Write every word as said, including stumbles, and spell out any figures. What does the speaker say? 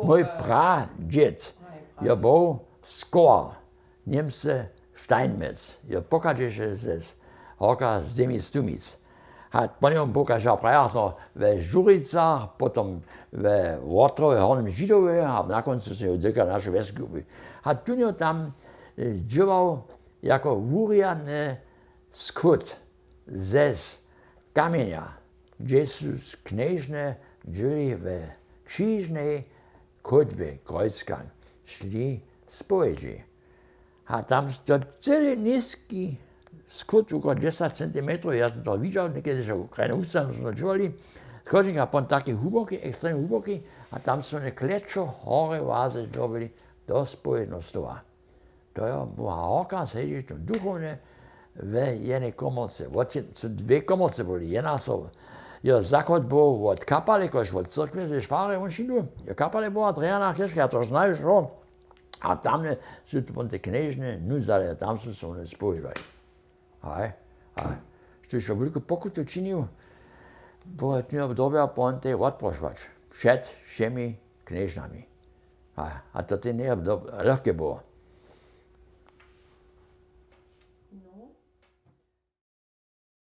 Mój pradźěd jo był skowar, Němce Steinmetz, jo pochadźeše z horka z Zemi Stumic. A po njemu pokaža prajachtno we Žuricach, potom we Wotrowje, Hornym Židowje a na kóncu so jo dyrka naše wjesku kupił. A tón jo tam dźěłał jako wurjadny skót zes kamjenja, hdźež su knježne dźěli we křižnej chódbje Krojcka šli spowjedźi. A tam to cyle niski skót, wukoło dźesać centimetrow, ja som to widźał někedyž w krajnym wustawnym, smo to dźěłali z chodźnika, pon taki hłuboki, ekstremnje hłuboki, a tam su wone klečo horje waze dźěłali do spowjedneho stoła. To jo była horka sedźi to duchowne we jenej komorce. Wot su dwě komorce byli, jedna so jo zachod był wot kapale, kož wot cyrkwje ze šwary won šindu jo kapale była drjana keška, ja to znaju što. A tamne su to pon te knježne nuzale, tam su so wone spowědali. Haj. A štóž jo wulku pokutu činił, było tnjo dobja pon te wotprošować před wšěmi knježnami. A to te njeje lehke było.